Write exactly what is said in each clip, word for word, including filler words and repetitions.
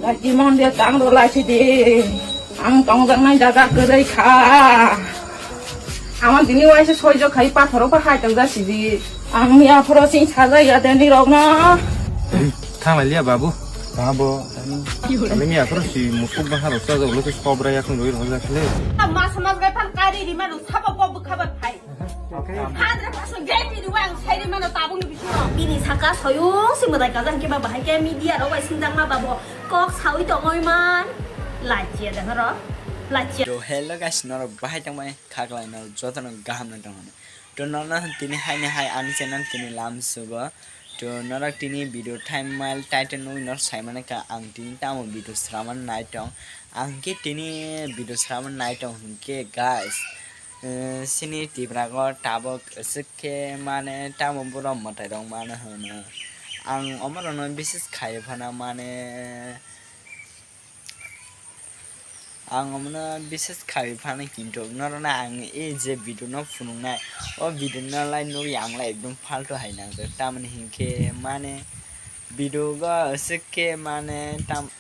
Lachi mon dia tang ro lachi di. Ang tong jang nai jaga kwrwi kha. Ama tini waisa soijo khai pathoro pa hai tang jasi di. Ang miya phoro sing saja ya deni rok na. Thang lai liya babu. Tang bo. Kami miya phoro si musuk bahar rok sa jok lo to sobra yak ngi roi rok jak le. Ma samaj bai phan kari ri manu sabo ko bukha ban phai. Hundred percent guarantee rw ang sairi mano tabukni bisingo. Bini saka soyung si mwtai kajak hwnkhe ba bahai khe media rok bai swngjak ma babo kok sawi tongoi man. Lachia da horo. Lachia. To hello guys, norok bahai tongmani khaklai norok jotono gaham no tongmani. To norok tini hai ni hai ani channel tini lam sugo. To norok tini video time mile title nugwi norok sai mani kha ang tini tamo video sraman nai tong. Ang khe tini video sraman nai tong hwnkhe guys. Eh, sini Tiprago tabuk aswk khe mane tamo borok mwtai rok mano hwno. Ang omorokno bises khai phano mane, ang omono bises khai phano kintu norokno ang e je video no phunuknai, o video no lai nugwi ang lai ekdom faltu hai nangjak. Tamoni hinkhe mane video go aswk khe mane tam,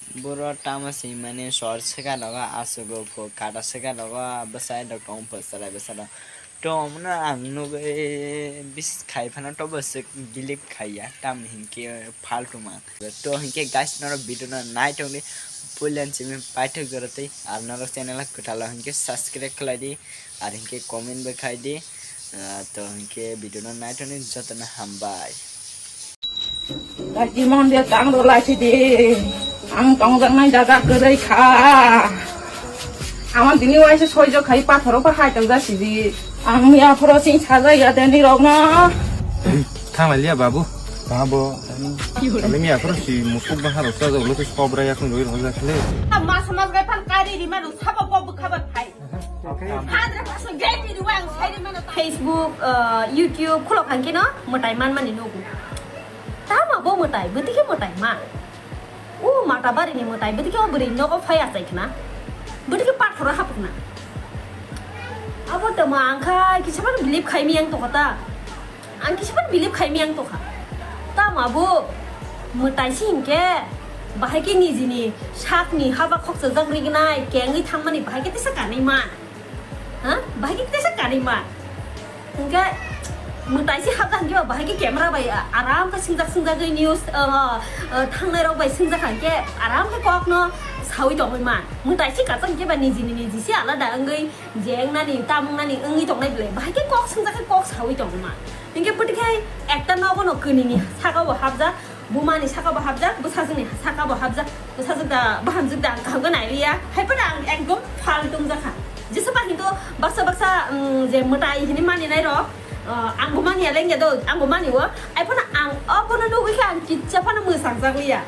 Boro tamo se mane sor swka rogo aswk o pho kata swka rogo bwsai rok tong pho chwrai bwsai rok. To omono ang nugwi bises khai phano to bo swk believe khaiya tamni hinkhe faltu man. To hinkhe guys norok video no nai tongdi puilan simi paithak jorotwi ar norok channel kwthalo hinkhe subscribe khlai di ar hinkhe comment bai khai di. Ah, to hinkhe video no nai tongdi jotono hambai. Lachi mon dia tang ro lachi di. Ang tong jang nai jaga kwrwi kha. Ama tini waisa soijo khai pathoro pa hai tang jasi di. Ang miya phoro sing saja ya deni rok na. Thang lai liya babu. Tang bo. Kami miya phoro si musuk bahar rok sa jok lo to sobra yak ngi roi rok jak le. Ma samaj bai phan kari ri manu sabo ko bukha ban phai. Hundred percent guarantee rw ang sairi mano. Facebook, uh, YouTube khulok hangkhe no mwtai man mani nugo. Tama bo mwtai, bwtwi khe mwtai ma. O mata bari ni mwtai, bwtwi khe o bwrwi nogo phai achai khna. Bwtwi khe pathoro hapuk na. Abo tamo ang kha kisa phano believe khai mi ang tokota. Ang kisa phano believe khai mi ang tokha. Tama bo mwtai si hinkhe bahai khe nijini sakni haba khokchajak rignai kengwi thangmani bahai khe tesa kanwi man. Ha? Bahai khe tesa kanwi man. Hinkhe mwtai si hapjak hinkhe ba bahai khe camera bai aram khe singjak singjagwi news, uh, uh, thangnai rok bai singjak hinkhe aram khe kokno sawi tongwi man. Mwtai si kachak hinkhe ba nijini niji si alada wngwi je wngnani, tamo wngnani wngwi tongnai belai, bahai khe kok swngjak khe kok sawi tongma. Hinkhe bwtwi khe ekta nogo no kwnini saka bo hapjak, buma ni saka bo hapjak, bwsajwk ni saka bo hapjak, bwsajwk da, bahamjwk da ang kaham khe nai liya, hai phano ang ekdom faltu wngjakha. Jesa ba hinto baksa baksa, um, je mwtai hinwi mani nai rok, uh, ang bo mani ya lengya do, ang bo mani o, hai phano ang o bono nugwi khe ang kitsa phano mwsang jak liya.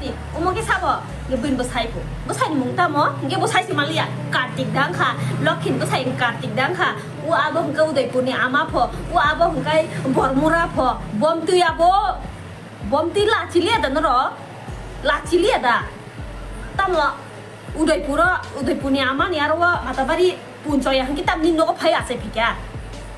Ni, omo khe sabo, hingke bini bwsai pho. Bwsai ni mung tamo, hingke bwsai se manliya. Kartik dang kha, Lokhin bwsai ni Kartik dang kha. O abo hingke Udaipur ni ama pho, o abo hingke Bormura pho. Bomtwi abo, bomtwi lachi liya da norok? Lachi liya da? Tamo Udaipuro, Udaipur ni ama ni aro o Matabari Punchaya hingke tamni nogo phai achai phikha.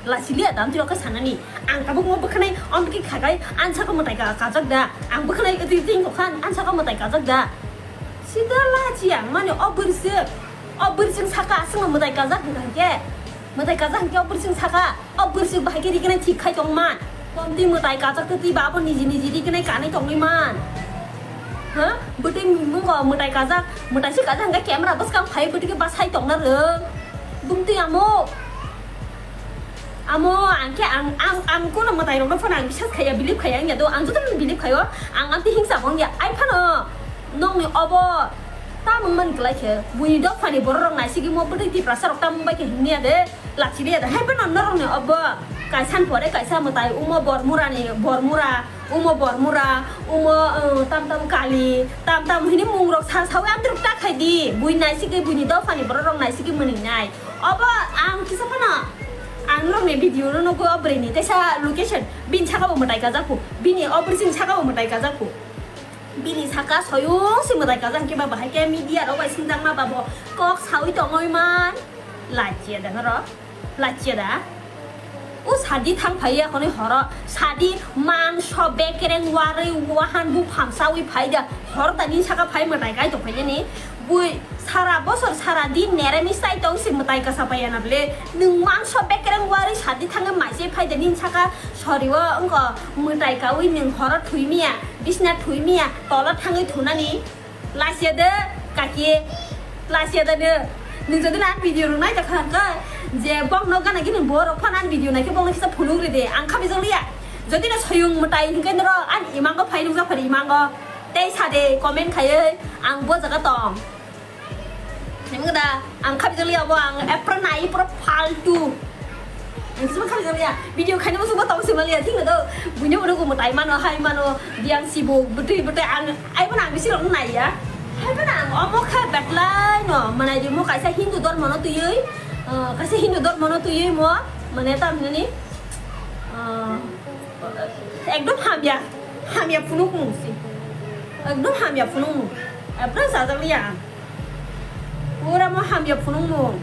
Lasiliya da amtwi rok khe sanani. Ang tabuk mo bwkhanai amtwi khakai ansa khe mwtai ka-, kajak da. Ang bwkhanai twi twi khan ansa khe mwtai kajak da. Sida lachi ang mani o bwrwswk. O bwrwswk saka aswkno mwtai kajak hwnkha hwnkhe. Mwtai kajak hwnkhe o bwrwswk saka. O bwrwswk bahai khe rignai thik khai tongman. Komtwi mwtai kajak twi twi ba abo niji niji rignai kanai tongwi man. Ha? Bwtwi mungo mwtai kajak, mwtai se kajak hwnkhe camera bwskang phai bwtwi khe bwsai tongna rwng. Bumtwi amo. Amo ang khe ang, ang, ang kono mwtai rokno phano ang bisas khaiya, believe khaiya wngya do. Ang jotono believe khaio. Ang amtwi hingsa bo wngya. Ai phano nokni obo tamung man kwlai khe. Buini dophani borok rok naisigwi mo bwtwi Tiprasa rok tamung bai khe hingya de. Lachiliya da, hai phano norokni obo kaisa ni pore kaisa mwtai, umo Bormura ni, Bormura, umo Bormura, umo, uh, tam tam Kali, tam tam hini mung rok sa sawi amtwrwk ta khai di, bui naisigwi buini dophani borok rok naisigwi mwnwi nai. Obo ang kisa phano ang norokni video no nugwi o bwrwi ni kaisa location, bini saka bo mwtai kajak phu, bini o bwrwi sini saka bo mwtai kajak phu. Bini saka soyung si mwtai kajak hwnkhe ba bahai khe media rok bai swngjak ma ba bo kok sawi tongoi man. Lachia da norok. Lachia da. O Sadi thang phai ya khonwi horo, sadi mangso bekereng warwi wahan bu phamsawi phai da, horo ta nini saka phai mwtai kai tong phai nini. Bui sara bosor sara din nere mi sai tong si mwtai kasa phai ya na ble. Nwng mangso bekereng warwi sadi thangwi maise phai da nini saka sori o wngko mwtai kawi nwng horo thwi miya, bisna thwi miya, tolo thangwi thunani. Lasia de kaki, lasia de ne. Nwng jodi na video rok nai ta kha kha je bok no gana gini borok phan an video nai khe bok no kisa phunuk re de ang kha bijak liya. Jodi na soyung mwtai hinkhe noro an imango phai nukjak phari imango tei sa de comment khaiwi ang bo jaga tong. Nang da ang kha bijak liya bo ang epra nai pro faltu. Ang sima kha bijak liya video khaini musugo tong sima liya thik na do. Buino uno go mwtai mano hai mano diang sibo bwtwi bwtwi ang ai mano ang bisi rok nai ya. Hai mano ang omo kha betlai no manai di mo kaisa Hindu dormo no twiwi, ah, kaisa Hindu dormo no twiwi mo mane tam nini, ah, ekdom hamya hamya phunuk mung si. Ekdom hamya phunuk mung. Epra sajak liya ang. Pura mo hamya phunukmung.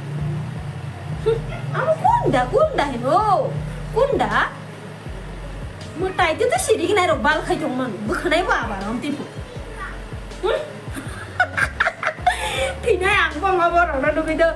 Amo kunda kunda hino. Kunda. Mwtai tei tei siri gnai rok bal khai tong man. Bwkhanai bo abar om tipo. Thinai ang bo ma bo rok no nugui do.